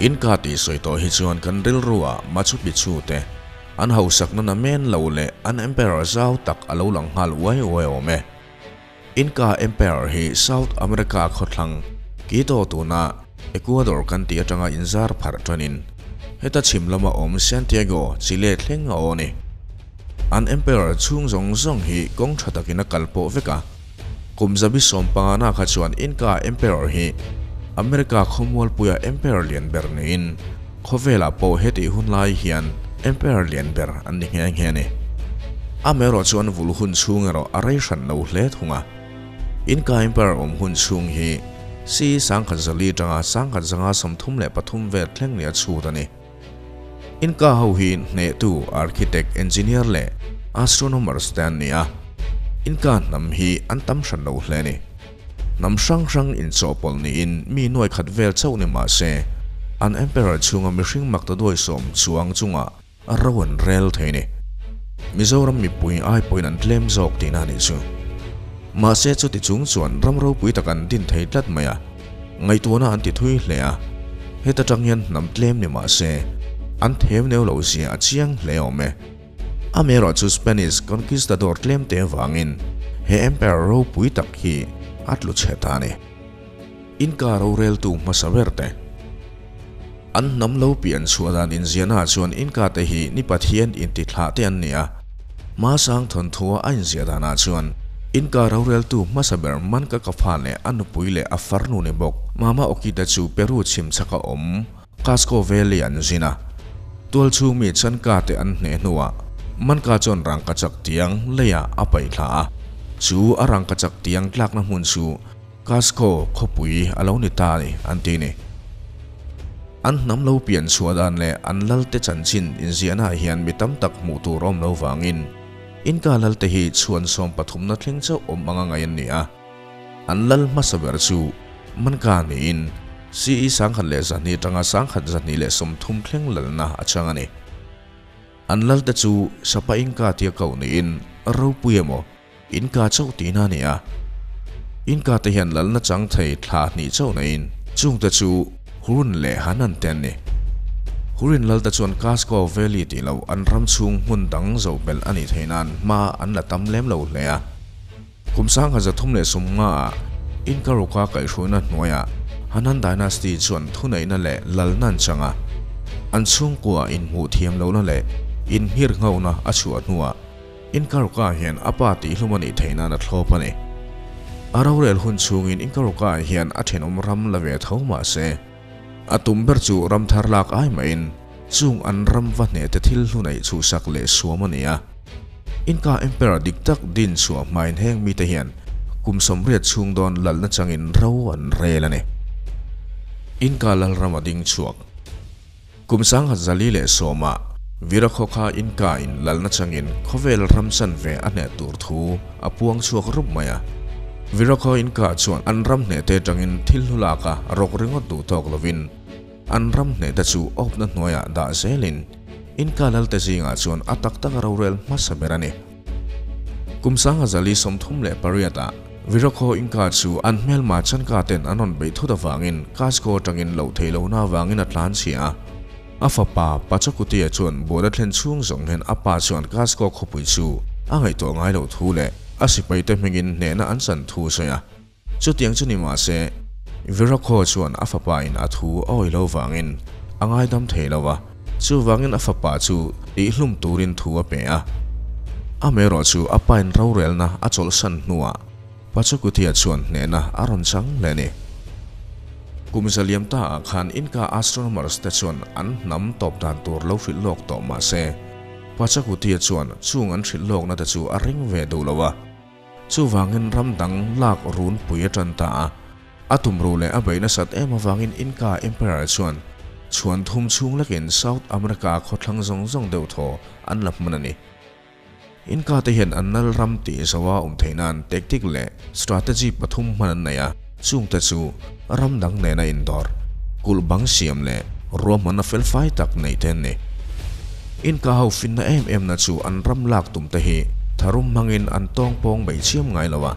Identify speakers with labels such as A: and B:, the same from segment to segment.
A: Inca tih sawi tawh hi chuan kan rilrua Machu Picchu te an hausakna namen lo leh an empire zau tak a lo lang nghal uai uai awm e. Inca Empire hi South America khawthlang Quito tuna Ecuador kan tih atanga inzar pharh tanin heta chhim lama awm Santiago, Chile thleng a aw ni. An empire chhung zawng zawng hi kawng tha takin a kal pawh vek a. Kum zabi 15na kha chuan Inca Empire hi America khawmualpuia empire lian ber niin khawvelah pawh heti hun lai hian empire lian ber an ni nghe nghe ni. Amaherawh chuan vul hun chhung erawh a rei hran lo hle thung a. Inca Empire awm hun chhung hi CE 1004 tanga 1133 vel thleng ni a chhut a ni. Inca ho hi hnehtu architect, engineer leh astronomers te an ni a. Inca hnam hi an tam hran lo hle ni. Hnam hrang hrang inchawhpawlh niin mi nuai khat vel chauh ni mah se, an emperor chhunga mihring makta duai sawm chuang chungah a ro an rel thei ni. Mizoram mipui ai pawhin an tlem zawk tihna a nih chu. Mahse chuti chung chuan ram ropui tak an din thei tlat mai a, ngaihtuahna an ti thui hle a, heta tang hian hnam tlem ni mah se, an them neu lo zia a chiang hle awm e. Amaherawh chu Spanish conquistador tlem te avangin he empire ropui tak hi a tlu chhe ta a ni. Inca roreltu hmasa ber te. An hnam lo pian chhuah dan inziahnaah chuan Inca te hi ni Pathian intithlah te an ni a. Hmasang thawnthua a inziah danah chuan Inca roreltu hmasa ber Manka Kapha leh a nupui leh a farnu ni bawk Mama Oki te chu Peru chhim chhaka awm Cusco Valley an zin a. Tualchhung mi Chanka te an hneh hnuah Manka chuan rangkachak tiang leiah a paihthla a. Chu a rangkachak tiang tlakna hmun chu Cusco khawpui a lo ni ta a ni, an ti ni. An hnam lo pian chhuah dan leh an lalte chanchin inziahnaah hian mi tam tak hmuh tur awm lo vangin Inca lalte hi chhuan 13na thleng chauh awm anga ngaih an ni a. An lal hmasa ber chu Manka niin CE 1102 atanga 1230 thleng lalna a chang a ni. An lalte chu Sapa Inca tia koh niin ropui emaw Inca chauh tihna a ni a, Inca te hian lalna chang thei thla hnih chauh neiin chungte chu Hurun leh Hanan te an ni. Hurin lalte chuan Cusco Valley tih loh an ram chhung hmun dang zoh belh a nih theih nan hma an la tam lem lo hle a. Kum 1350 ah Inca ruka kaihhruaina hnuaiah Hanan Dynasty chuan thuneihna leh lalna an chang a, an chhungkua inhmuh thiam lohna leh inhmirnghohna a chhuah hnuah Inkaruka hian a pa tihhlum a nih theih nan a thlawp a ni. A rorel hun chhungin Inkaruka hian a thenawm ram la ve tho mah se, a tum ber chu ram thar lak ai mahin chung an ram va hneh te thil hlu neih chhuhsak leh suam a ni a. Inca Emperor dik tak din chhuah hmain heng mite hian kum 80 chhung dawn lalna changin ro an rel a ni. Inca lalram a ding chhuak. Kum 1110 ah Virakhawkha Inca in lalna changin khawvel ram chan ve a hneh tur thu a puang chhuak rup mai a. Virakhaw Inca chuan an ram hneh te atangin thil hlu lak a rawk ringawt duh tawk lovin an ram hneh te chu awpna hnuaiah dah zelin Inca lalte zingah chuan a tak tak a rorel hmasa ber a ni. Kum 1038 ah Virakhaw Inca chu an hmelma Chanka ten an rawn beih thut avangin Cusco atangin loh theih lohna avangin a tlan chhia a. A fapa Pachacuti-a chuan buaina thlen chhung zawng hian a pa chuan Cusco khawpui chu a ngaihtuah ngai loh thu leh a sipaite hmingin hnehna an chan thu a sawi a. Chutiang chu ni mah se, Virakhaw chuan a fapa in a thu a awih lo vangin a ngaidam thei lo a, chuvangin a fapa chu tihhlum turin thu a pe a. Amaherawh chu a pa in rorelna a chawlhsan hnuah Pachacuti-a chuan hnehna a rawn chang hle a ni. Kum zaliam ta ah khan Inca astronomers te chuan an hnam tawp dan tur lo hrilh lawk tawh mah se, Pachacuti-a chuan chung an hrilh lawkna te chu a ring ve duh lo a. Chuvangin ram dang lak runpui a tan ta a, a tumruh leh a beih nasat em avangin Inca Emperor chuan chhuan thum chhung lekin South America khawthlang zawng zawng deuh thaw an la hman a ni. Inca te hian an nal ram tih zoa awm theih nan tactic leh strategy pathum hman an nei a, chungte chu ram dang nena indawr, kulh bang siam leh ruahmanna felfai tak neih te an ni. Inca ho finna em em na chu an ram lak tum te hi tharum hmangin an tawng pawng mai chiam ngai lo a.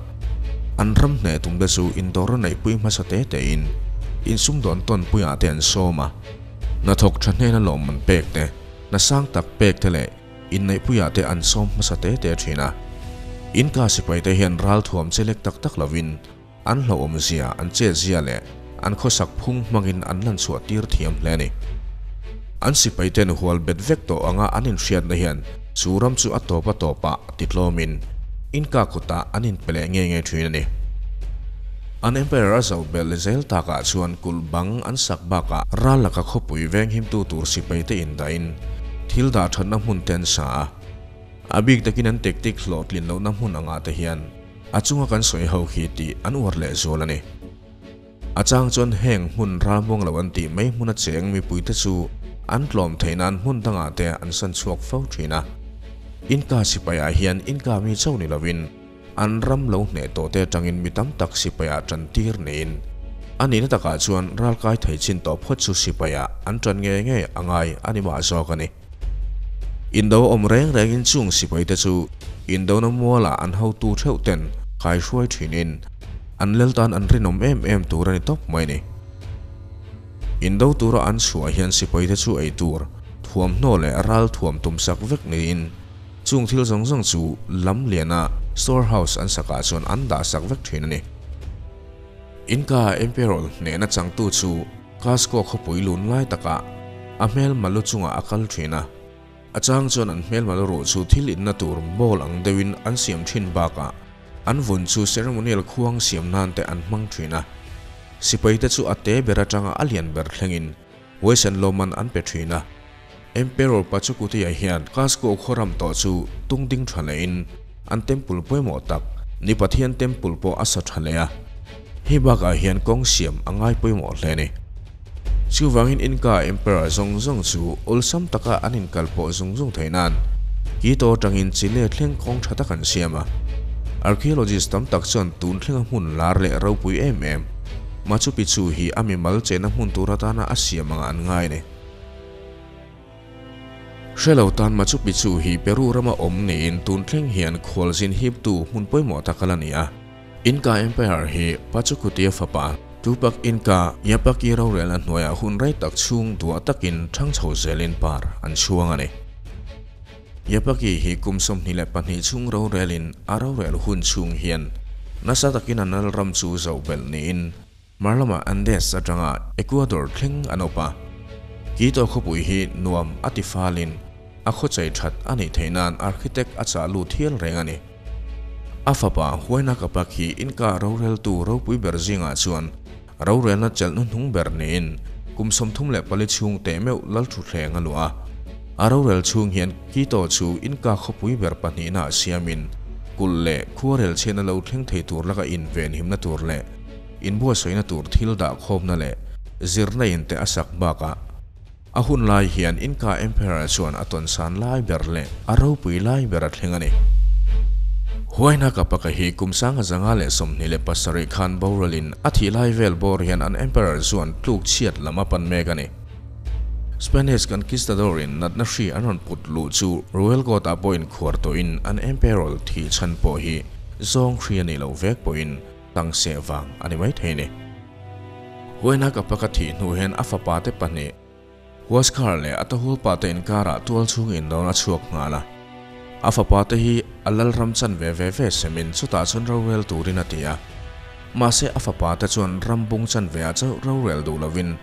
A: An ram hneh tum te chu indawr a neihpui hmasa te te in insumdawn tawn puiah te an sawm a. Hnathawk tha hnena lawmman pek te, hna sang tak pek te leh inneihpuiah te an sawm hmasa te te thin a. Inka sipaite hian ralthuam chelek tak tak lovin an hlauhawmzia, an chetzia leh an khawsak phung hmangin an lanchhuah tir thiam hle a ni. An sipaiten hual bet vek tawh anga an inhriatna hian chu ram chu a tawp a tawpah titlawmin Inka kutah an inpe leh nge nge thin a ni. An Empire a zoh belh zel takah chuan kulh bang an sak bakah ral laka khawpui venghimtu tur sipaite indahin thil dah thatna hmun te an sa a. A bik takin an tactic hlawhtlin lohna hmun angah te hian a chunga kan sawi ho khi tih an uar leh zual a ni. A chang chuan heng hmun ralmuang lo an tih mai hmuna cheng mipuite chu an tlawm theih nan hmun dangah te an san chhuak fo thin a. Inka sipaiah hian Inka mi chauh ni lovin an ram lo hneh tawh te atangin mi tam tak sipaiah tan tir niin a nihna takah chuan ralkai thei chin tawh phawt chu sipaiah an tan ngei ngei a ngai a ni mah zawk a ni. Indo awm reng rengin chung sipaite chu indona mualah an hotu theuh ten kai hruai thinin an lel tan an rinawm em em tur a ni tawp mai ni. Indo tura an chhuah hian sipaite chu ei tur thuamhnaw leh ral thuam tum sak vek niin chung thil zawng zawng chu lam liana store house an sakah chuan an dah sak vek thin a ni. Inka Emperor hnehna changtu chu Cusco khawpui lun lai takah a hmelma lu chungah a kal thin a, a chang chuan an hmelma lu ruh chu thil inna tur bowl ang deuhin an siam thin bakah an vun chu ceremonial khuang siam nan te an hmang thin a. Sipaite chu a te ber atanga a lian ber thlengin huaisen lawmman an pe thin a. Emperor Pachacuti-a hian Cusco khaw ram tawh chu tung ding tha lehin an temple pawimawh tak ni Pathian temple pawh a sa tha leh a. Hei bakah hian kawng siam a ngai pawimawh hle a ni. Chuvangin Inca Emperor zawng zawng chu awlsam taka an inkal pawh zung zung theih nan Quito atangin Chile thleng kawng tha tak an siam a. Archaeologist tam tak chuan tun thlenga hmun lar leh ropui em em Machu Picchu hi a mimal chenna hmun tur atana a siam anga an ngai a ni. Hre lo tan Machu Picchu hi Peru rama awm niin tun thleng hian khualzin hiptu hmun pawimawh tak a la ni a. Inca Empire hi Pachacuti-a fapa Tupac Inca Yapaki rorelna hnuaiah hun rei tak chhung duah takin thang chho zelin par an chhuang a ni. Yapaki hi kum 22 chhung rorelin a rorel hun chhung hian nasa takin a nal ram chu zoh belh niin Hmar lamah Andes atanga Ecuador thleng an awp a. Quito khawpui hi nuam a ti falin a khawchei that a nih theih nan architect a chah lut hial reng a ni. A fapa Huayna Capac hi Inca roreltu ropui ber zingah chuan rorelna chelhna hnung ber niin kum 34 chhung teh meuh lal thutthleng a luah a. A rorel chhung hian Quito chu Inca khawpui ber pahnihna siamin kulh leh khuarel chhiatna lo thleng thei tur laka invenhimna tur leh inbuatsaihna tur thil dah khawmna leh zirna in te a sak bakah a hun lai hian Inca Emperor chuan a tawnsan lai ber leh a ropui lai ber a thleng a ni. Huayna Capac-a hi kum 1927 khan boralin a thih lai vel bawr hian an Emperor chuan tluk chhiat lam a pan mek a ni. Spanish conquistador-in natna hri an rawn put luh chu Royal Court-ah pawh inkhuar tawhin an Emperor thih chhan pawh hi zawng hri a nih loh vek pawhin tang seh vang a ni mai thei ni. Huayna Capac-a thih hnu hian a fapa te pahnih Huascar leh Atahualpa te inkarah tual chhung indawn a chhuak nghal a. A fapa te hi a lal ram chan ve ve ve semin chutah chuan rorel turin a ti a. Mahse a fapa te chuan ram bung chan ve ah chauh rorel duh lovin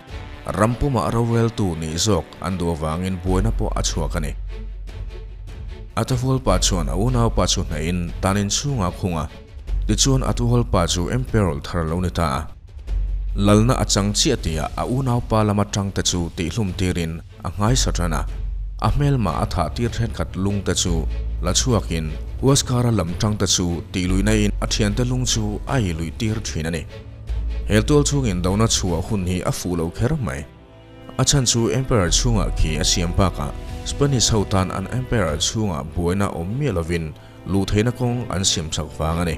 A: ram pumah roreltu nih zawk an duh avangin buaina pawh a chhuak a ni. Atahualpa chuan a unaupa chu hnahin tan inchhungah a khung a. Tichuan a tuhalpa chu Emperor thar lo ni ta a. Lalna a chang chiah tia a unaupa lama tangte chu tihlum tirin a nghaisa tan a. A hmelma a thah tir thenkhat lungte chu la chhuakin Huascara lam tangte chu tihluihna in a thiante lung chu a ei luih tir thin a ni. Hel tual chhungin dona chhuah hun hi a fuh lo kher mai. A chhan chu Emperor chhungah khi a siam bakah Spanish ho tan an Emperor chhungah buaina awm miah lovin luh theihna kawng an siam chak vang a ni.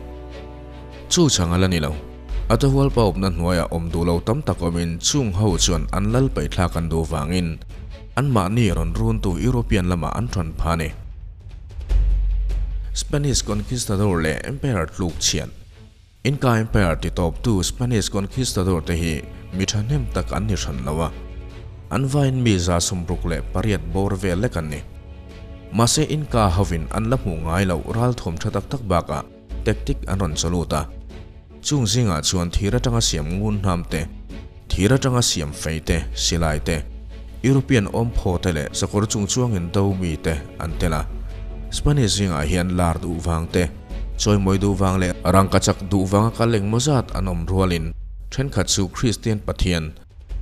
A: Chu chang a la ni lo. Atahualpa awpna hnuaiah awm duh lo tam tak awmin chung ho chuan an lal paihthlak an duh vangin anmahni rawn runtu European lamah an thawn pha a ni. Spanish conquistador leh Emperor tluk chhiat. Inca Empire ti tawptu Spanish conquistador te hi mi thahnem tak an ni hran lo a. An vaiin mi 68 bawr vel lek an ni. Mahse Inca hovin an la hmuh ngai loh ralthuam tha tak tak bakah tactic an rawn chaw lut a. Chung zingah chuan thir atanga siam ngun hnam te, thir atanga siam fei te, silai te, European awmphaw te leh sakawr chung chuangin do mi te an tel a. Spanish zingah hian lar duh vang te, chawimawi duh vang leh rangkachak duh vanga kal engmaw zat an awm rualin thenkhat chu Kristian Pathian,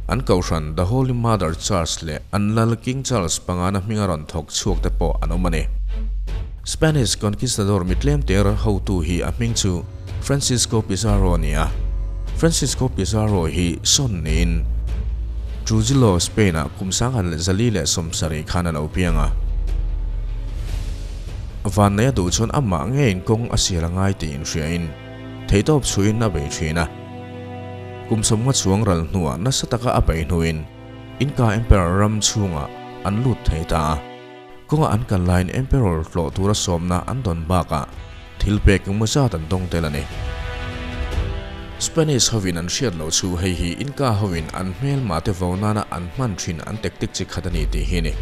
A: An kohhran The Holy Mother Church leh an lal King Charles pangana hminga rawn thawk chhuak te pawh an awm a ni. Spanish conquistador mitlem ter hotu hi a hming chu Francisco Pizarro a ni a. Francisco Pizarro hi sawn niin Trujillo, Spain-ah kum 1907 khan a lo piang a. Vanneia duh chuan amah ngeiin kawng a sial a ngai tih inhriain theihtawp chhuiin a bei thin a. Kum sawmnga chuang ral hnuah nasa taka a bei hnuin Inca Emperor ram chhungah an lut thei ta a. Kawnga an kal laiin Emperor tlawh tura sawmna an dawn bakah thil pek engmaw zat an dawng tel a ni. Spanish hovin an hriat loh chu hei hi Inca hovin an hmelma te vo nana an hman thin an tactic chi khat a ni tih hi a ni.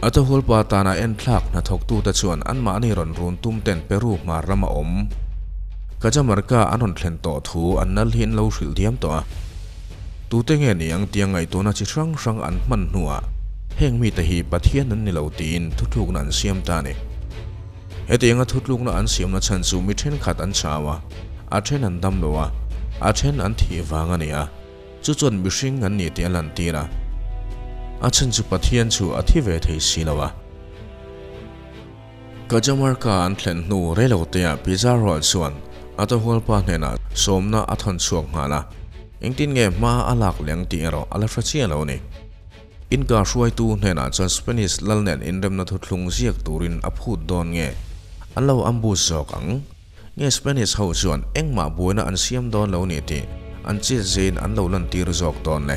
A: A tawhulpa tana enthlak hnathawktute chuan anmahni rawn run tum ten Peru hmar lama awm Cajamarca an rawn thlen tawh thu an nal hi an lo hrilh diam tawh a. Tute nge ni ang tia ngaihtuahna chi hrang hrang an hman hnuah heng mite hi Pathian an ni lo tiin thutlukna an siam ta a ni. Hetianga thutlukna an siamna chhan chu mi thenkhat an chau a, a then an dam lo a, a then an thih vang a ni a. Chu chuan mihring an ni tih a lantir a, a chhan chu Pathian chu a thi ve thei si lo a. Cajamarca an thlen hnu reiloteah Pizarro chuan Atahualpa hnenah sawmna a thawn chhuak nghal a, engtin nge hma a lak leng tih erawh a la hre chiah lo a ni. Inca hruaitu hnenah chuan Spanish lal nen inremna thuthlung ziak turin a phut dawn nge an lo ambush zawk ang? Nge Spanish ho chuan engmah buaina an siam dawn lo ni tih an chet zein an lo lantir zawk dawn le?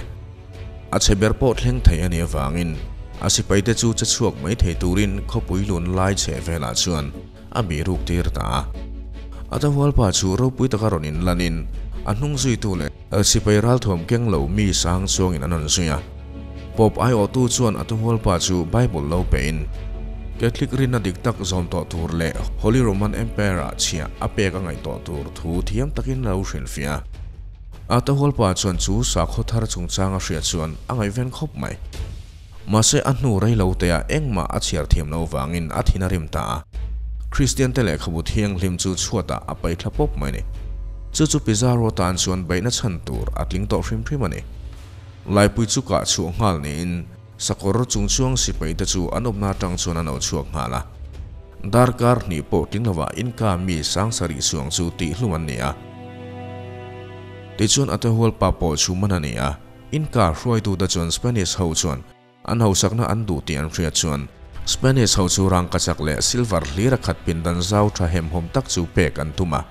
A: A chhe ber pawh thleng thei a nih avangin a sipaite chu che chhuak mai thei turin khawpui lun lai chheh velah chuan a bih ruk tir ta a. Atahualpa chu ropui taka rawn inlanin a hnung zuitu leh sipai ralthuam keng lo mi sang chuangin an rawn zui a. Pope aiawhtu chuan Atahualpa chu Bible lo pein, Catholic rinna dik tak zawm tawh tur leh Holy Roman Empire-ah chhiah a pek a ngaih tawh tur thu thiam takin lo hrilhfiah a. Atahualpa chuan chu sakhaw thar chungchang a hriat chuan a ngaihven khawp mai. Mahse a hnu rei lo teah engmah a chhiar thiam lo vangin a thin a rim ta a. Kristiante lehkhabu thianghlim chu chhuatah a paihthla pawp mai a ni. Chu chu Pizarro tan chuan beihna chhan tur a tling tawh hrim hrim a ni. Laipui chu kah chhuah nghal niin sakawr chung chuang sipai te chu an awmna atang chuan an lo chhuak nghal a. Darkar hnih pawh tling lovah Inca mi 7000 chuang chu tihhlum an ni a. Tichuan Atahualpa pawh chu man a ni a, Inca hruaitute chuan Spanish ho chuan An hausakna an duh tih an hriat chuan Spanish ho chu rangkachak leh silver hlir a khat pindan zau tha hemhawm tak chu pek an tum a.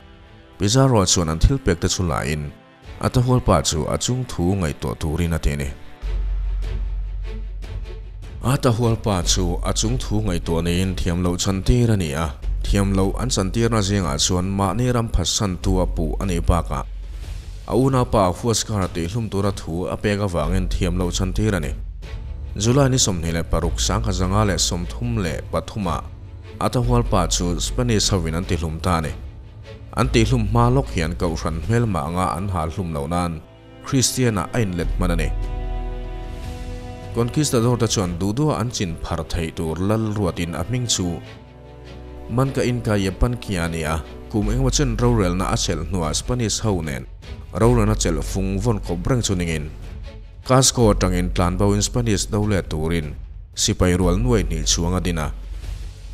A: Pizarro chuan an thil pek te chu la in Atahualpa chu a chung thu ngaihtuah turin a ti a ni. Atahualpa chu a chung thu ngaihtuah neiin thiam loh chantir a ni a, thiam loh an chantirna zingah chuan mahni ram phatsantu a puh a nih bakah A unaupa Huascar tihhlum tura thu a pek avangin thiam loh chhantir a ni. July ni 26 1933 ah Atahualpa chu Spanish hovin an tihlum ta a ni. An tihlum hma lawk hian Kohhran hmelmah anga an hal hlum loh nan Kristian-ah a inlet hman a ni. Conquistador te chuan duh duha an chin phar theih tur lal ruatin a hming chu Manka Inca Yupanqui a ni a, kum engemaw chen rorelna a chelh hnuah Spanish ho nen rorelna chelh fung vawn khawp reng chu ningin Cusco atangin tlanbo in Spanish do let turin sipai rual nuai hnih chhuang a din a.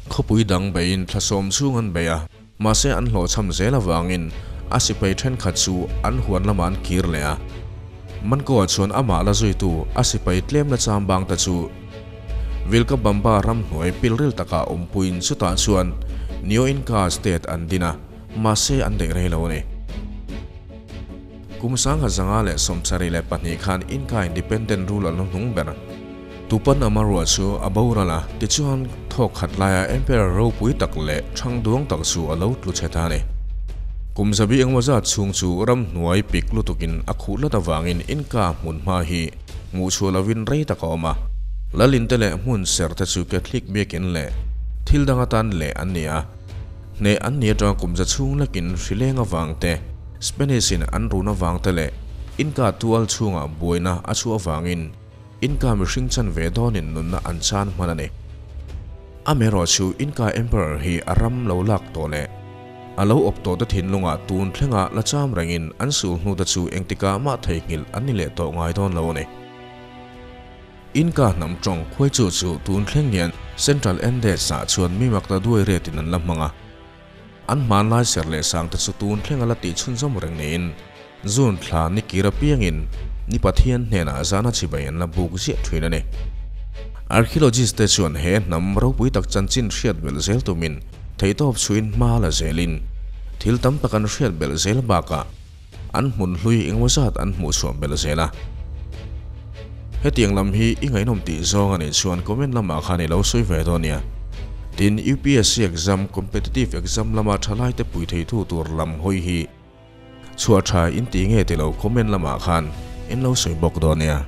A: Khawpui dang beiin thla sawm chhung an bei a, mahse an hlawhchham zel avangin a sipai thenkhat chu an huan lamah an kir leh a. Manco-a chuan amah la zuitu a sipai tlemna chambang te chu Vilcabamba ramhnuai pilril takah awmpuiin chutah chuan Neo Inca state an din a, mahse an daih rei lo a ni. Kum 1972 khan Inca independent rule a lo hnung ber. Tupan Amaru chu a boral a, tichuan thawk khat laia emperor ropui tak leh thang duang tak chu a lo tlu chhe ta a ni. Kum zabi engemaw zat chhung chu ramhnuai pik lutukin a khuh hlat avangin Inca hmunhma hi. Hmuh chhuah lovin rei tak a awm a, Lalin te leh hmun serh te chu Catholic biakin leh thil dang atan leh an ni a. Hneh an ni atanga kum za chhung lekin hrileng avang te, Spanish in an run avang te leh Inca tual chhungah buaina a chhuah avangin Inca mihring chan ve dawnin nunna an chan hman a ni. Amaherawhchu Inca Emperor hi a ram lo lak tawh leh A lo awp tawh te thinlungah tun thlenga la cham rengin an sul hnu te chu engtikah mah theihnghilh an ni leh tawh ngai dawn lo a ni. Inca hnam tawng khuai chu chu tun thleng hian Central Andes ah chuan mi makta duai riatin an la hmang a. An hmanlai ser leh sang te chu tun thlenga la tih chhunzawm reng niin June thla ni kir apiangin ni Pathian hnenah zana chibai an la buk ziah thin a ni. Archaeologist te chuan he hnam ropui tak chanchin hriat belh zel tumin theihtawp chhuin hma la zelin thil tam tak an hriat belh zel bakah an hmun hlui engemaw zat an hmuh chhuah belh zel a. Hetiang lam hi i ngaihnawm tih zawng a nih chuan comment lamah khan i lo sawi ve dawn nia. Tin, UPSC exam, competitive exam lama thalaite pui theitu tur lam hawi hi Chhuah tha in ti nge ti lo comment lamah khan in lo sawi bawk dawn nia.